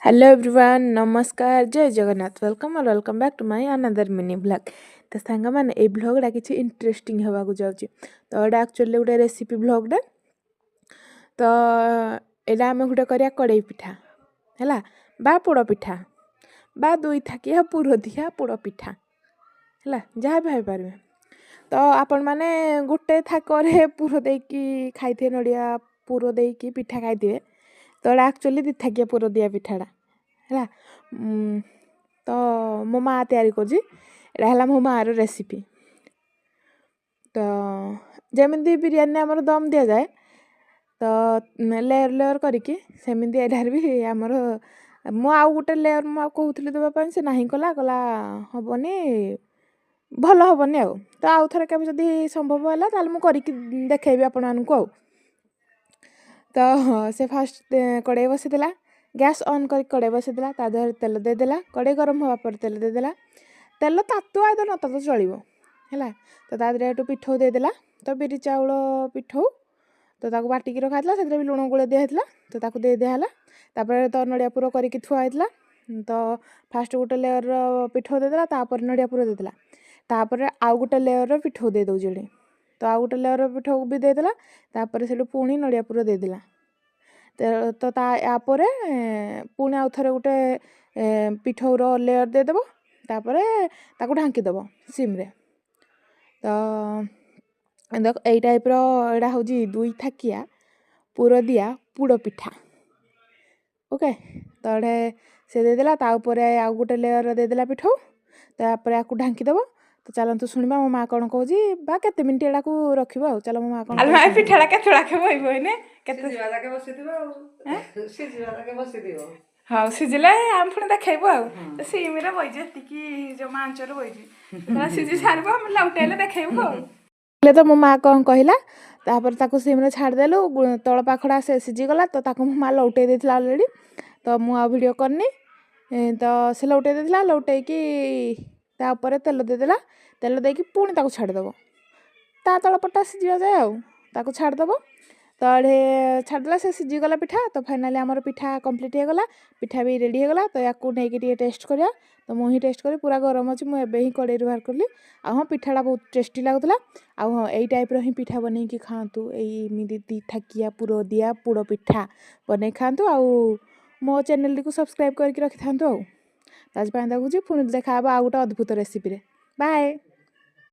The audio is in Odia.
ହ୍ୟାଲୋ ଏଭ୍ରିୱାନ୍, ନମସ୍କାର, ଜୟ ଜଗନ୍ନାଥ। Welcome ଆଉ welcome back to my another mini vlog। ତ ସାଙ୍ଗମାନେ, ଏଇ ଭ୍ଲଗ୍ଟା କିଛି ଇଣ୍ଟରେଷ୍ଟିଂ ହେବାକୁ ଯାଉଛି। ତ ଏଇଟା ଆକ୍ଚୁଆଲି ଗୋଟେ ରେସିପି ଭ୍ଲଗ୍ଟା। ତ ଏଇଟା ଆମେ ଗୋଟେ କରିବା କଡ଼େଇ ପିଠା ହେଲା ବା ପୋଡ଼ ପିଠା ବା ଦୁଇ ଥାକିଆ ପୁର ଦିଆ ପୋଡ଼ ପିଠା ହେଲା, ଯାହା ବି ଭାବିପାରିବେ। ତ ଆପଣମାନେ ଗୋଟେ ଥାକରେ ପୁର ଦେଇକି ଖାଇଥିବେ, ନଡ଼ିଆ ପୁର ଦେଇକି ପିଠା ଖାଇଥିବେ। ତ ଏଇଟା ଆକ୍ଚୁଆଲି ଦୁଇ ଥାକିଆ ପୁର ଦିଆ ପିଠାଟା ହେଲା। ତ ମୋ ମା ତିଆରି କରୁଛି। ଏଇଟା ହେଲା ମୋ ମାଆର ରେସିପି। ତ ଯେମିତି ବିରିୟାନୀ ଆମର ଦମ୍ ଦିଆଯାଏ, ତ ଲେୟର୍ ଲେୟର୍ କରିକି, ସେମିତି ଏଇଟାରେ ବି ଆମର ମୁଁ ଆଉ ଗୋଟେ ଲେୟର୍ ମୁଁ ଆଉ କହୁଥିଲି ଦେବା ପାଇଁ, ସେ ନାହିଁ କଲା, କହିଲା ହେବନି, ଭଲ ହେବନି। ଆଉ ତ ଆଉ ଥରେ କେବେ ଯଦି ସମ୍ଭବ ହେଲା, ତାହେଲେ ମୁଁ କରିକି ଦେଖେଇବି ଆପଣମାନଙ୍କୁ। ଆଉ ତ ସେ ଫାଷ୍ଟ କଡ଼େଇ ବସେଇଦେଲା, ଗ୍ୟାସ୍ ଅନ୍ କରି କଡ଼େଇ ବସେଇଦେଲା। ତା ଦେହରେ ତେଲ ଦେଇଦେଲା। କଡ଼େଇ ଗରମ ହେବା ପରେ ତେଲ ଦେଇଦେଲା। ତେଲ ତାତୁ ଆଇଦର ନ ତାତୁ ଚଳିବ ହେଲା। ତ ତା ଦେହରେ ଏଠୁ ପିଠଉ ଦେଇଦେଲା। ତ ବିରି ଚାଉଳ ପିଠଉ ତ ତାକୁ ବାଟିକି ରଖା ହେଇଥିଲା, ସେଥିରେ ବି ଲୁଣ ଗୋଳେଇ ଦିଆହେଇଥିଲା, ତ ତାକୁ ଦେଇ ଦିଆହେଲା। ତାପରେ ତ ନଡ଼ିଆ ପୁର କରିକି ଥୁଆ ହେଇଥିଲା। ତ ଫାଷ୍ଟ ଗୋଟେ ଲେୟର୍ର ପିଠଉ ଦେଇଦେଲା, ତାପରେ ନଡ଼ିଆ ପୁର ଦେଇଦେଲା, ତାପରେ ଆଉ ଗୋଟେ ଲେୟର୍ର ପିଠଉ ଦେଇ ଦେଉଛି ଏଠି। ତ ଆଉ ଗୋଟେ ଲେୟର୍ର ପିଠଉ ବି ଦେଇଦେଲା, ତାପରେ ସେଠୁ ପୁଣି ନଡ଼ିଆ ପୁର ଦେଇଦେଲା। ତ ତା ୟାପରେ ପୁଣି ଆଉ ଥରେ ଗୋଟେ ପିଠଉର ଲେୟର୍ ଦେଇଦେବ, ତାପରେ ତାକୁ ଢାଙ୍କିଦେବ ସିମ୍ରେ। ତ ଦେଖ, ଏଇ ଟାଇପ୍ର ଏଇଟା ହେଉଛି ଦୁଇ ଥାକିଆ ପୁର ଦିଆ ପୋଡ଼ ପିଠା। ଓକେ, ତ ଏଠି ସେ ଦେଇଦେଲା, ତା ଉପରେ ଆଉ ଗୋଟେ ଲେୟର୍ ଦେଇଦେଲା ପିଠଉ, ତାପରେ ଆକୁ ଢାଙ୍କିଦେବ। ତ ଚାଲନ୍ତୁ ଶୁଣିବା ମୋ ମା କ'ଣ କହୁଛି ବା କେତେ ମିନିଟ୍ ଏଟାକୁ ରଖିବ। ଆଉ ଚାଲ, ମୋ ମା କ'ଣ ଆଲୋ ମା, ପିଠାଟା କେତେ ଲାଖେ ବହିବ ଏଇନେ କେତେ? ସିଝିବା ଯାକେ ବସିଥିବ, ଆଉ ସିଝିବା ଯାକେ ବସିଥିବ। ହଉ, ସିଝିଲେ ଆମେ ପୁଣି ଦେଖେଇବୁ। ଆଉ ତ ସିମିରେ ବଇଛି, ଏତିକି ଜମା ଆଞ୍ଚରେ ବଇଛି। ଯେତେବେଳେ ସିଝି ସାରିବ, ଆମେ ଲାଉଟେଇଲେ ଦେଖେଇବୁ। ଆଉ ହେଲେ ତ ମୋ ମା କ'ଣ କହିଲା, ତାପରେ ତାକୁ ସିମ୍ରେ ଛାଡ଼ିଦେଲୁ। ତଳ ପାଖଟା ସେ ସିଝିଗଲା। ତ ତାକୁ ମୋ ମା ଲଉଟେଇ ଦେଇଥିଲା ଅଲରେଡ଼ି, ତ ମୁଁ ଆଉ ଭିଡ଼ିଓ କରିନି। ତ ସେ ଲଉଟେଇ ଦେଇଥିଲା। ଲଉଟେଇକି ତା ଉପରେ ତେଲ ଦେଇଦେଲା। ତେଲ ଦେଇକି ପୁଣି ତାକୁ ଛାଡ଼ିଦେବ, ତା ତଳ ପଟଟା ସିଝିବା ଯାଏ। ଆଉ ତାକୁ ଛାଡ଼ିଦେବ। ତ ଏଠି ଛାଡ଼ିଦେଲା, ସେ ସିଝିଗଲା ପିଠା। ତ ଫାଇନାଲି ଆମର ପିଠା କମ୍ପ୍ଲିଟ୍ ହେଇଗଲା, ପିଠା ବି ରେଡ଼ି ହେଇଗଲା। ତ ୟାକୁ ନେଇକି ଟିକେ ଟେଷ୍ଟ କରିବା। ତ ମୁଁ ହିଁ ଟେଷ୍ଟ କରି, ପୁରା ଗରମ ଅଛି, ମୁଁ ଏବେ ହିଁ କଡ଼େଇରୁ ବାହାର କଲି। ଆଉ ହଁ, ପିଠାଟା ବହୁତ ଟେଷ୍ଟି ଲାଗୁଥିଲା। ଆଉ ହଁ, ଏଇ ଟାଇପ୍ର ହିଁ ପିଠା ବନେଇକି ଖାଆନ୍ତୁ। ଏଇ ଏମିତି ଦୁଇ ଥାକିଆ ପୁର ଦିଆ ପୋଡ଼ ପିଠା ବନେଇ ଖାଆନ୍ତୁ ଆଉ ମୋ ଚ୍ୟାନେଲଟିକୁ ସବସ୍କ୍ରାଇବ୍ କରିକି ରଖିଥାନ୍ତୁ। ଆଉ ଆଜି ପାଇଁ ରଖୁଛି, ପୁଣି ଦେଖା ହେବ ଆଉ ଗୋଟେ ଅଦ୍ଭୁତ ରେସିପିରେ। ବାଏ।